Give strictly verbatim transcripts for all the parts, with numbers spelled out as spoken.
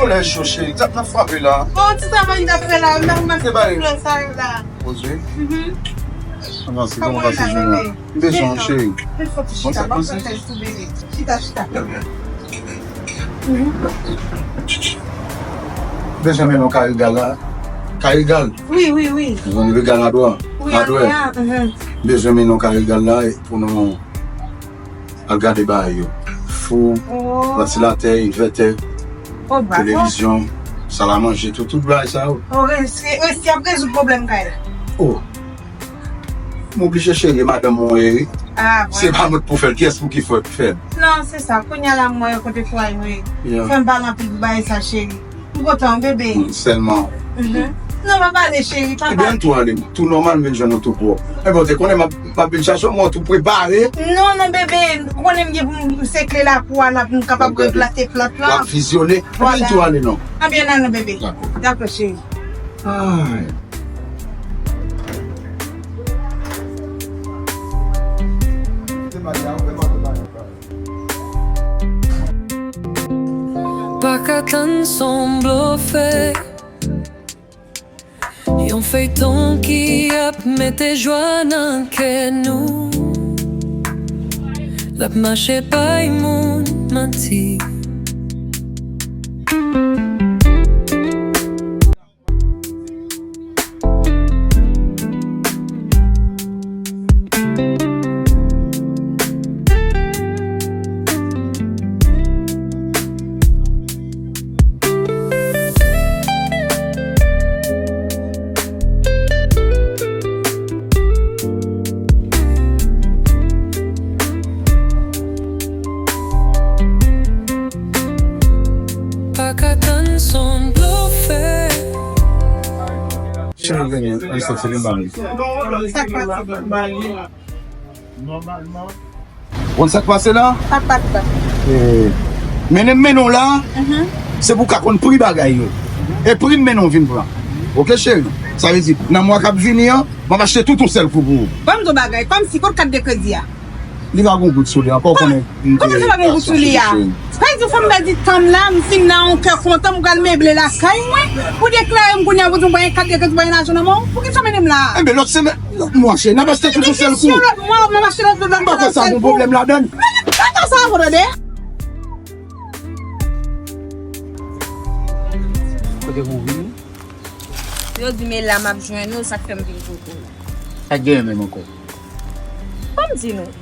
Lè cho, cheri. Sa k ap frape la? Bon, ti travay m t ap fè la, m ap kòmanse flè sa yo la. Poze. Mhm. Avanse, kòman pase jounen an? M bezwen w, cheri. Bon, sa k pase? Chita, chita. Bezwen mennen w Karigal la. Karigal. Wi, wi, wi. Ou konn Regal Adwa? Wi, Adwa. Adwa, mhm. Bezwen mennen w Karigal la pou nou al gade bagay yo. Fou, vantilatè, envètè, televizyon, sal a manje, tout, tout bagay sa yo. O, resi, resi ap rezoud pwoblèm kay la. O. M oblije cheri, madanm mwen ye. Ah, se pa mwen k pou fè l, kiyès pou ki fè, fè l? Non, se sa. Kounye a la, mwen kote fwa yo ye. Yeah. Fè m pale anpil pou bagay sa, cheri. M kontan, bebe. Mm, sèlman. Mhm. Non, pa pale, cheri, pa pale. Ebyen, ann tou ale, tou nòmal, men jwenn nou tou pwòp. Ebyen, ou te konnen m ap, m ap vin chache w, mwen tou prepare. Non, non, bebe, ou konnen m gen pou m sekle lakou a, la, pou m kapab replante plant lan. W ap vizyonnen. Ebyen, tou ale, non. Ebyen, nan, non, bebe. Dakò. Dakò, cheri. Ay. Pa ka tann, s on blofè. Yon feyton ki ap mete jwa nan kè nou. L ap mache bay moun manti. Pa ka tann, s on blofè. Cheri, vini, ann soti, vin ba m li. Sa k pase? Konn sa k pase la? Sa k pase? Eh, mennen m mennen w la, mhm, se pou w ka konn pri bagay yo. E pri m mennen w vin pran. Oke, cheri? Sa vle di, nan mwa k ap vini an, m ap achte tout yon sèl kou pou ou. Ban m di w bagay, kòmsi, kot kat de kredi a? Li pa gon goud sou li ankò, ou konnen. Kòman sa pa gen gout sou li a? Sa vle di fò m pèdi tan m la, m fin nan yon kè kontan, m pral meble lakay mwen, ou deklare m kounye a pou di m pa gen kat de kredi, pa gen lajan nan men w? Poukisa w mennen m la? Enben, lòt semèn, lòt mwa, cheri, n ap achte tout yon sèl kou. Lòt mwa, m ap achte lòt, lòt, lòt mwa. M pa kwè sa gon pwoblèm ladan l. Men, men, men, sa a, tande. Kote pou w vini? Yo di m e la m ap jwenn ou, sa k fè m vin kote w. Sa k genyen menm ankò? Ban m di nou.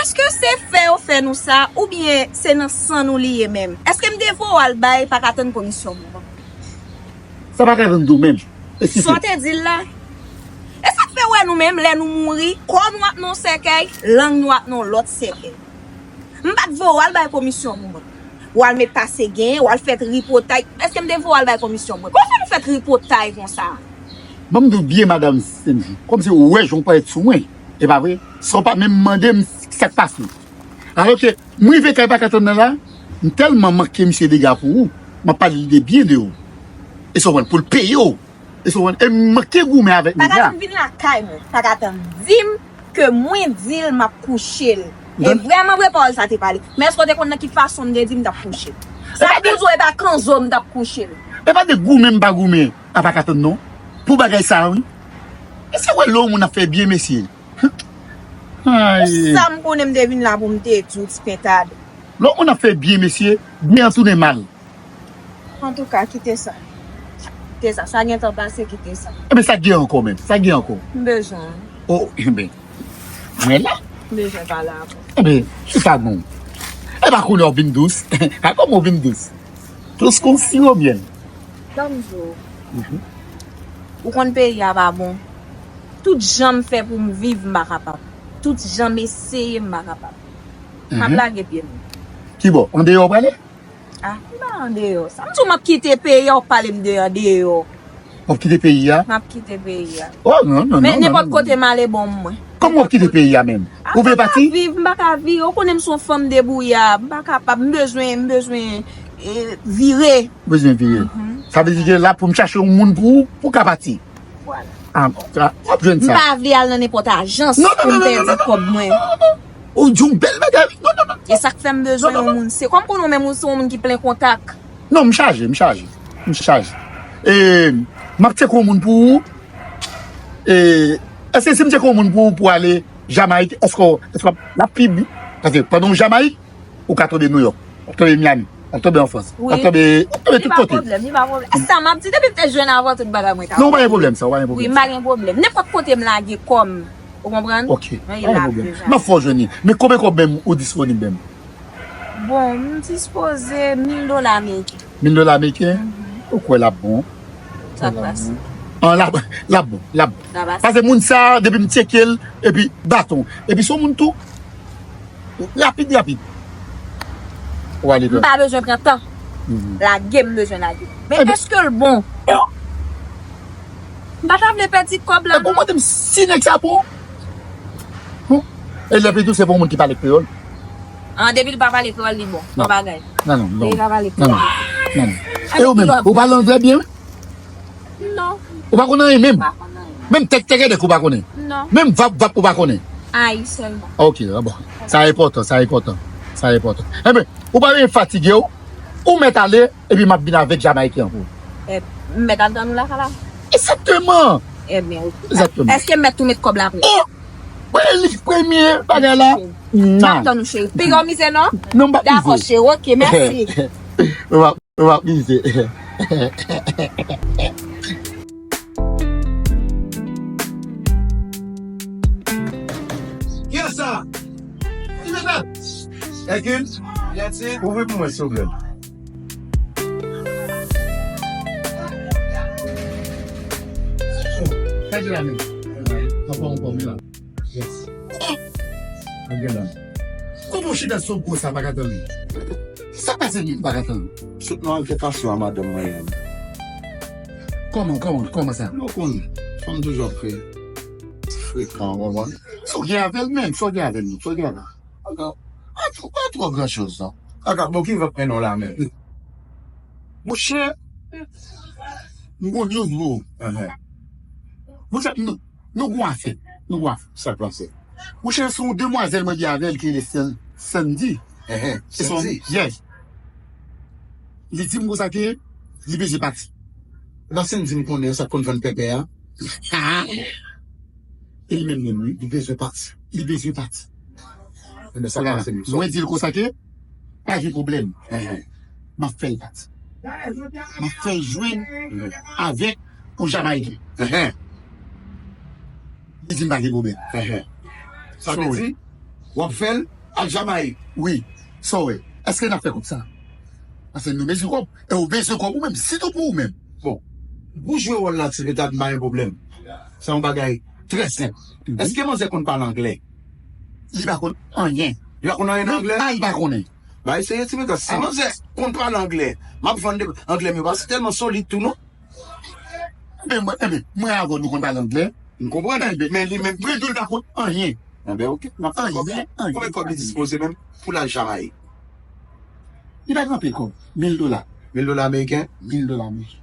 Èske se fè yo fè nou sa, oubyen se nan san nou li ye menm? Èske m te voye w al bay pa ka tann komisyon m nan? Sa pa ka tann tou menm. E si se sa w te di l la? E sa k fè w wè nou menm, lè nou mouri, kò nou ap nan yon sèkèy, lang nou ap nan yon lòt sèkèy. M pa t voye w al bay komisyon pou mwen. W al met pase genyen, w al fè tripotay. Èske m te voye w al bay komisyon pou mwen? Kòman fè nou fè tripotay konsa? Ban m di w byen, madanm Senvi, kòmsi ou wè jan w parèt sou mwen, e pa vre? San w pa menm mande m sa k pase. Alòske m rive kay pa ka tann nan la, m tèlman manke misye dega pou ou, m ap pale l de byen de ou. E sa w wè l pou l peye w. E sa w wè l, e m manke goumen avèk nèg la. Pa ka tann vin lakay mwen, pa ka tann di m ke mwen di l m ap kouche l. E vrèman vre pawòl sa te pale. Men èske w te konn nan ki fason m te di m t ap kouche l? Sa pou di w e pa kanzo m t ap kouche l. E pa de goumen m pa goumen a pa ka tann non. Pou bagay sa a wi. Èske w wè lè yon moun ap fè byen mesye? Ay. Sa m konnen m te vin la pou m te di w ti pentad. Lè yon moun ap fè byen mesye, byen an tounen mal. Antouka, kite sa. Kite sa. Sa gentan pase, kite sa. Enben, sa k gen ankò menm? Sa k gen ankò? M bezwen w. O, enben. Mwen la. M bezwen pale avè w. Enben, ki sa non? E pa kounye a w vin dous. A kòman w vin dous? Dous kon siwo myèl. Ban m di w. Mhm. Ou konn peyi a pa bon. Tout jan m fè pou m viv, m pa kapab. Tout jan m eseye, m pa kapab. M ap lage pye m. Kibò? Andeyò w prale? Ah, m pa andeyò. Sa m di w, m ap kite peyi a, w ap pale m de andeyò. W ap kite peyi a? M ap kite peyi a. Oh, non, non, non, non. Men nenpòt kote m ale, bon mwen. Kòman w ap kite peyi a menm? Ou vle pati? Ah, m pa ka viv, m pa ka viv. Ou konnen m se yon fanm debouya. M pa kapab, m bezwen, m bezwen, eh, vire. Ou bezwen vire. Mhm. Sa vle di ke la pou m chache yon moun pou ou, pou w ka pati. Vwala. Ah, ah, w ap jwenn sa. M pa vle al nan nenpòt ajans pou m pèdi kòb mwen. Ou di yon bèl bagay. Non, non, non. E sa k fè m bezwen yon moun. Se kòm konnen w menm ou se yon moun ki plen kontak. Non, m chaje, m chaje. M chaje. E, m ap tcheke yon moun pou ou. E, èske si m tcheke yon moun pou ou pou ale Jamayik, èske, èske l ap pi byen? Paske pandan w Jamayik, ou ka tonbe Nouyòk, w ap tonbe Miami, w ap tonbe an Frans, w ap tonbe, w ap tonbe tout kote. Li pa pwoblèm, li pa pwoblèm. Sa m ap di, depi m te jwenn avè w, tout bagay mwen ka. Non, ou pa gen pwoblèm sa, ou pa gen pwoblèm sa. Wi, m pa gen pwoblèm. Nenpòt kote m lage kò m, ou konprann? Ok, pa gen pwoblèm. M ap fè w jwenn li. Men konbyen kòb menm ou disponib menm? Bon, m dispoze mil dola ameriken. Mil dola ameriken? Mhm. Ou kwè l ap bon? Sa pase. An, l ap, l ap bon, l ap bon. Sa pase. Pase moun sa, depi m tcheke l, epi baton. Epi se yon moun tou, rapid, rapid. Ou ale dwat. M pa bezwen pran tan. Mhm. Lage, m bezwen lage. Men èske l bon? M pa ta vle pèdi kòb la, non. Ou mande m si nèg sa bon? Bon. E lè pi tou, se pou moun ki pale kreyòl. An, depi l pa pale kreyòl, li bon. Non. Bon bagay. Non, non, non. Depi l pa pale kreyòl. Non, non. Non, non. E ou menm, ou pale anglè byen, wi? Non. Ou pa konn anyen menm? Pa konn anyen. Menm tèk tèk ou pa konnen? Non. Menm vap vap ou pa konnen? Ayi sèlman. Ok, ah bon. Sa enpòtan, sa enpòtan. Sa enpòtan. Enben, ou pa bezwen fatige w, ou mèt ale, epi m ap vin avèk Jamayiken an pou ou. E, m mèt al tann ou lakay la? Egzakteman. Ebyen, ok. Egzakteman. Èske m mèt tou met kòb la prè? Oh! Premye, premye bagay la. M ap tann ou, cheri. Piga w mize non? Non, m p ap mize. Dakò, cheri. Ok, mèsi. M ap, m ap mize. Kiyès sa? Ki mete? Hercule, ouvri pou mwen, silvouplè. Gade la, men. Anfòm, anfòm, wi la. Yes. Ann gen la. Kòman w chita sou gwo sa, pa ka tann li? Sa k pase menm, pa ka tann? Sot nan altèkasyon a madanm mwen. Kòman, kòman, kòman sa? Nou konn, fanm toujou ap fè frekan, w konprann? Sa w gen avè l menm? Sa w gen avè l menm? Sa w gen avè l? Kaka, pa twò, pa twò gran choz, non. Kaka, bon, ki vant mennen w la menm? Monchè, m gon news pou ou. Ahan. Monchè, nou, nou gon afè. Nou gon afè. Sa k pase? Monchè, se yon demwazèl mwen gen avè l ki rele San-, Sandy. Ahan, Sandy. Yes. Li di m konsa ke li bezwen pati. Nan Sandy m konnen sa k konn vann pèpè a. E li menm menm, wi. Li bezwen pati. Li bezwen pati. Ebyen, sa k pase, m sòti. Mwen di l konsa ke, pa gen pwoblèm. Ehe. M ap fè l pati. M ap fè l jwenn avèk yon Jamayiken. Ehe. Li di m pa gen pwoblèm. Ehe. Sa vle di, w ap fè l ak Jamayik? Wi. Sa w wè? Èske n ap fè kòb sa? Paske nou bezwen kòb. E ou bezwen kòb ou menm, sitou pou ou menm. Bon, pou jwe wòl la, ti pita, m pa gen pwoblèm. Se yon bagay trè senp. Mhm. Èske manzè konn pale anglè? Li pa konn anyen. Li pa konn anyen nan anglè? A, li pa konnen. Ba, eseye, ti pita. Si manzè konn pale anglè, m ap vann de anglè m yo pa tèlman solid tou, non. Enben, mwen, enben, mwen avè w, nou konn pale anglè. M konprann, men li menm, mwen di w l pa konn anyen. Enben, ok. N ap fè kòb. Anyen, anyen. Konbyen kòb li dispoze menm pou l al Jamayik? Li pa gen anpil kòb. Mil dola. Mil dola ameriken? Mil dola ameriken.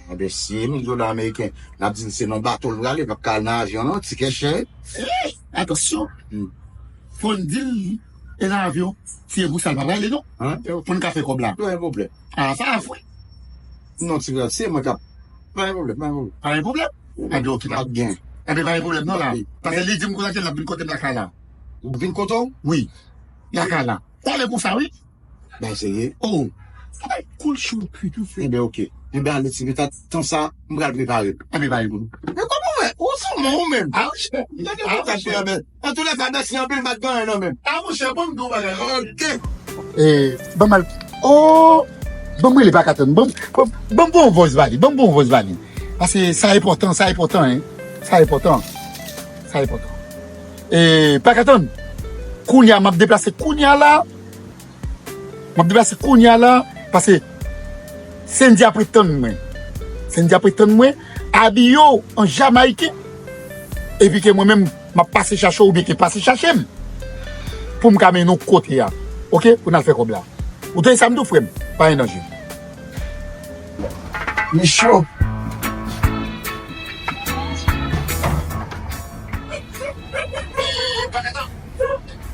Enben, si e mil dola ameriken, n ap di l se nan bato l prale, l p ap ka al nan avyon, non, tikè chè. Ey, atansyon. Hmm. Fò n di l, e nan avyon, si e pou sa, l pa prale, non. Fò n ka fè kòb la. Pa gen pwoblèm. A, sa a fre. Non, ti frè, se mwen k ap. Pa gen pwoblèm, pa gen pwoblèm. Pa gen pwoblèm? Enben, ok, la. Ap gen. Enben, pa gen pwoblèm, non, la. Wi. Paske li di m konsa ke l ap vin kote m lakay la. Ou vin kote w? Wi. Lakay la. Pale konsa, wi. Ba eseye. Oh. Ay, koul chou, pi tou fre. Enben, ok. Enben, ale, ti pita, tan sa, m pral prepare. Enben, pa gen pwoblèm. Men kòman w fè? Ou sou mwen, ou menm? A, monchè. Gade kontak li, enben. Antoulèka, mèsi anpil, m pa t gen anyen nan men m. A, monchè, ban m di w bagay. Ok. E, ban m al. Oh! Ban m rele Pakatann. Ban m, ban m, ban m pran yon vòz ba li. Ban m pran yon vòz ba li. Paske sa enpòtan, sa enpòtan, en. Sa enpòtan. Sa enpòtan. E, Pakatann, kounye a, m ap deplase kounye a la. M ap deplase kounye a la, paske Sendy ap ret tann mwen. Sendy ap ret tann mwen, abiye w an Jamayiken. Epi ke mwen menm, m ap pase chache w oubyen ke pase chache m. Pou m ka mennen w kote a. Ok? Pou n al fè kòb la. Ou tande sa m di w, frè m? Pa gen danje. Li cho.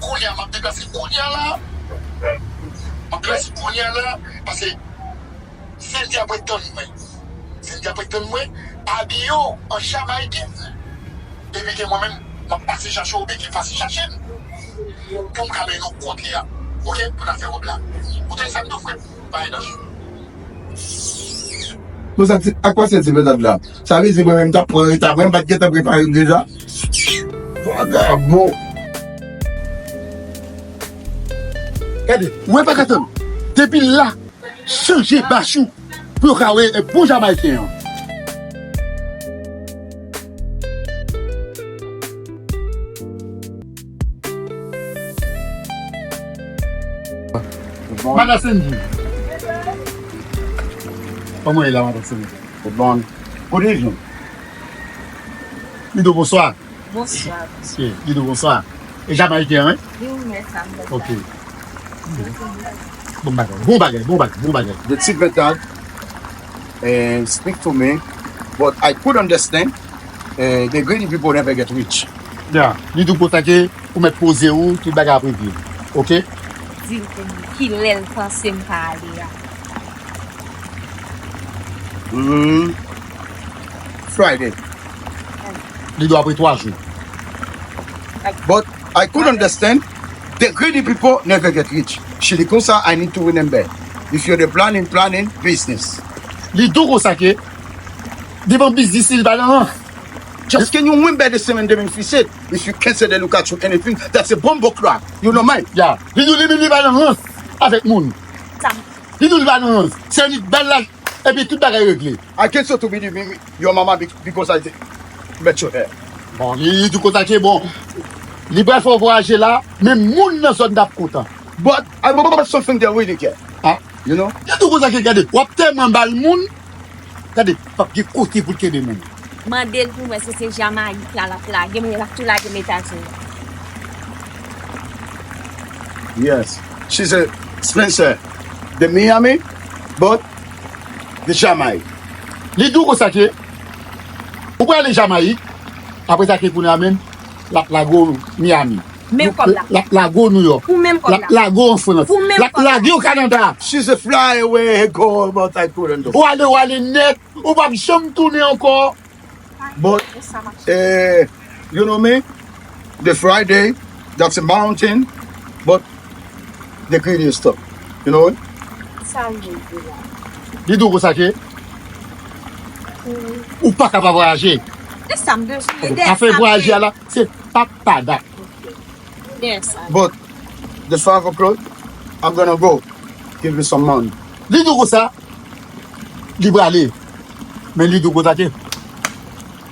Kounye a, m ap deplase kounye a la. M ap deplase kounye a la, paske Cynthia ap ret tann mwen. Cynthia ap ret tann mwen, abiye w an Jamayiken. Epi ke mwen menm, m ap pase chache w, oubyen ke l pase chache m. Pou m ka mennen w kote a. Oke? Pou n a fè wòb la. Ou tande sa m di w, frè m? Pa gen danje. Bon, sa ti, ak pa se ti medam la? Sa vle di mwen menm, m t ap pran reta, mwen, m pa t gentan prepare m deja. Vagabon. Gade, mwen pa ka tann. Depi la, chanje bachou pou yo ka wè e bon Jamayiken an. Good morning. Madan Cindy. Kòman w ye la, Madan Cindy? Good morning. Good evening. Li di w bonswa. Bonswa. Ok, li di w bonswa. E Jamayiken an, wi? Wi, wi, mèt sa, mèt sa. Ok. Bon bagay, bon bagay, bon bagay, bon bagay. The chief method and speak to me, but I could understand, eh, the greedy people never get rich. Ya, li di w konsa ke ou mèt poze w, tout bagay ap regle. Ok? Di l pou mwen, kilè l panse m ka ale a? Mm, Friday. Li di w apre twa jou. But I could understand the greedy people never get rich. Chili konsa, I need to remember. If you're the planning, planning, business. Li di w konsa ke devan biznis li, li pa nan rans. Just can you remember the semaine de mil dix-sept? If you consider look at you anything, that's a bombo clock. You know mine. Ya. Li di w li menm li pa nan rans avèk moun. Sa. Li di w li pa nan rans. Se li k ba l la, epi tout bagay regle. I can't so to believe me, your mama be- because I bet your hair. Bon, li, li di w konsa ke bon. Li pral fè w vwayaje la, men moun nan zòn nan ap kontan. But I want something they really care. Ah. You know? Li di w konsa ke gade, w ap tèlman ba l moun, gade, p ap gen kote pou l kenbe moun. Mande l pou mwen si se Jamayik la l ap lage, men l ap tou lage m Etazini. Yes. She's a Spencer. The Miami, but the Jamayik. Li di w konsa ke ou prale Jamayik, apre sa ke kounye a menm, l ap lage w Miami. Menm kòb la. L ap lage w Nouyòk. Pou menm kòb la. L ap lage w an Frans. Pou menm kòb la. L ap lage w Kanada. She's a fly away girl, but I couldn't do. Ou ale, ou ale nèt, ou p ap janm tounen ankò. But, eh, you know me, the Friday, that's a mountain, but the greedy stuff, you know? Sa m vle di la. Li di w konsa ke ou pa ka pa vwayaje. Se sa m bezwen. Afè vwayaje a la, se pa, pa dat. Yes. But the five o'clock, I'm gonna go give you some money. Li di w konsa, li prale. Men li di w konsa ke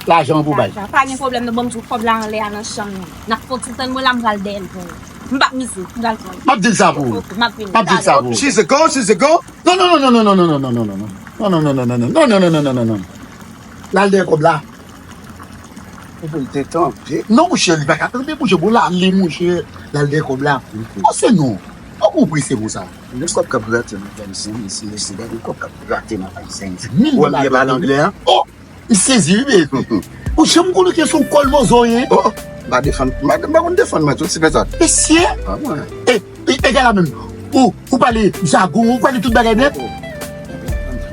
lajan an pou bay. Lajan. Pa gen pwoblèm, non, ban m di w kòb la anlè a nan chanm nan. N ap fè yon ti tann, mwen la, m pral dèyè l pou ou. M p ap mize, m pral pran l. M ap di l sa pou ou. Ok, m ap vini. M ap di l sa pou ou. She's a go, she's a go. Non, non, non. Non, non, non, non, non. L al dèyè kòb la. Ou pou l te tanpe. Non, monchè, li pa ka tanpe, monchè. Bon, l ale, monchè. L al dèyè kòb la. Panse non. Ou konprann se konsa. Yon kòb k ap grate nan Paysan, mesye, mesye, gade yon kòb k ap grate nan Paysan. Mil dola. Ou wè m gen bal anglè a? Oh! M sezi, wi, bebe. Ou janm konnen ke se yon kòl mòzo ye? Oh, m pa defann, m pa, m pa konn defann mwen tou, ti pèsòn. Mesye! Ah, mwen. E, e, egal la menm. Ou, ou pale jagon, ou pale tout bagay nèt.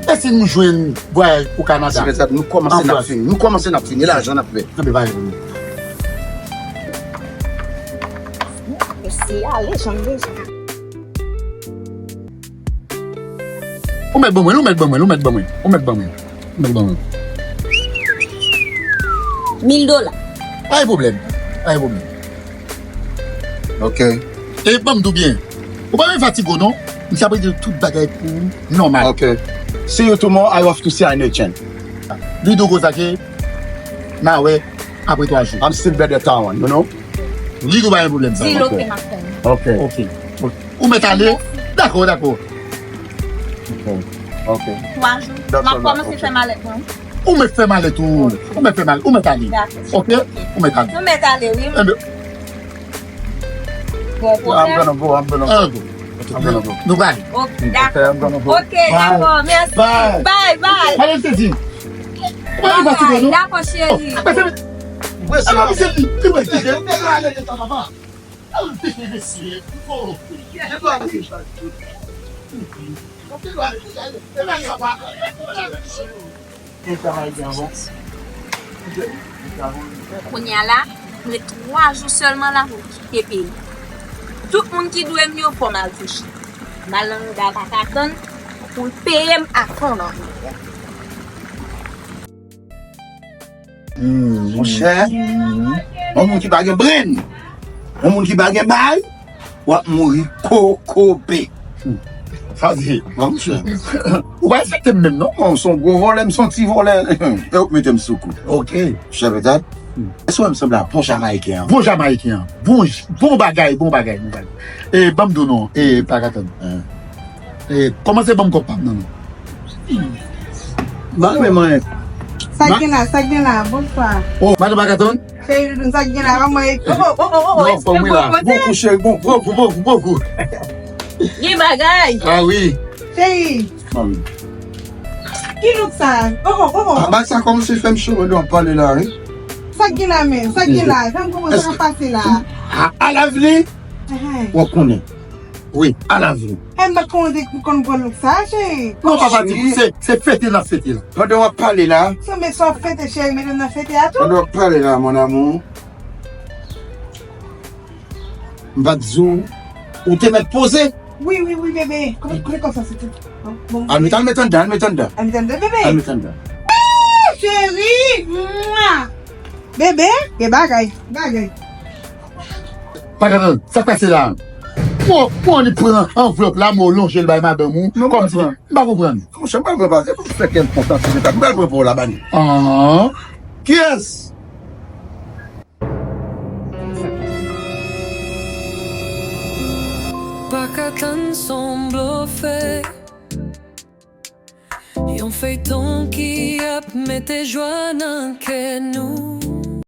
E si nou jwenn vwayaj pou Kanada? Ti pèsòn, nou kòmanse n ap fini. Nou kòmanse n ap fini, lajan n ap fè. Anben, pa gen pwoblèm. Mesye, ale, janm bezwen. Ou mèt ban mwen, ou mèt ban mwen, ou mèt ban mwen, ou mèt ban mwen, ou mèt ban mwen. Mil dola. Pa gen pwoblèm, pa gen pwoblèm. Ok. E ban m di w byen, ou pa bezwen fatige w non. Misye ap regle tout bagay pou ou nòmal. Ok. See you tomorrow, I have to see an agent. Li di w konsa ke n a wè apre twa jou. I'm still better town, you know? Li di w pa gen pwoblèm sa. Di l ok, m ap fè l. Ok. Ok. Ok. Ou mèt ale? Dakò, dakò. Ok. Ok. Twa jou. M ap kòmanse fè malèt mwen. Ou mèt fè malèt ou. Ok. Ou mèt fè malèt. Ou mèt ale. Dakò. Ok? Ou mèt ale. Ou mèt ale, wi. Enben. Bon pwoblèm. I'm gonna go, I'm gonna go. Ah, bon. I'm gonna go. Nou prale. Ok, dakò. Ok, I'm gonna go. Ok, dakò, mèsi. Bye. Bye, bye. Madan Sezi. Ou pa vin fatige nou? Dakò, cheri. Oh, mèsi. Mèsi, mèsi. Mèsi. Mèsi. Mèsi. Kounye a la, m ret twa jou sèlman la pou m kite peyi. Tout moun ki dwe m yo, fò m al touche. M al nan mouda Pakatann pou l peye m a fon nan mouda. Monchè, yon moun ki pa gen brenn, yon moun ki pa gen bay, w ap mouri kokobe. Sa di, monchè, ou pa respekte m menm non, mwen se yon gwo vòlè, m se yon ti vòlè. E ou k mete m sou kou. Ok. Chè petèt. Èske w wè m sanble a bon Jamayiken an? Bon Jamayiken an. Bon, j- bon bagay, bon bagay, bon bagay. E ban m di w non, e Pakatann. E kòmanse ban m kòb pa m nan non. Ba men mwen. Sa k gen la, sa k gen la, bonswa. Oh, madan Pakatann? Cheri Doudoun, sa k gen la, kòman e? Oh, oh, oh, oh, oh, non, fò mwen la. Bon kou, cheri, bon kou, bon kou, bon kou. Gen bagay. Ah wi. Cheri. Ki look sa? Oh, oh, oh, oh. Ah, ba sa kòmanse fè m cho, mwen dwe pale la, wi. Sa k gen la men, sa k gen la? Fè m konprann sa k ap pase la. A, a lavni? Ehe. W ap konnen. Wi, a lavni. E m pa t konnen ou konn pran look sa, cheri. Non, papa di, se, se fete n ap fete la. Pandan w ap pale la. Sanble sa w ap fete, cheri, medam nan fete a tou. Pandan w ap pale la, mon amour. M pa t di w, ou te mèt poze. Wi, wi, wi, bebe. Kote, kote kòb sa, se tou. Bon, bon. Al met, al met anndan, al met anndan. Al met anndan, bebe. Al met anndan. Ah, cheri! Mwa! Bebe, gen bagay, bagay. Pakatann, sa k pase la? Bon, bon, li pran anvlòp la, men w lonje l bay madanm ou, kòmsi, m pa konprann. Monchè, m pral pran pa, se pou fè kè l kontan, se sa, m pral pran pa w la, ba li. Ah. Kiyès? Pa ka tann, se yon blofè. Yon feyton ki ap mete jwa nan kè nou.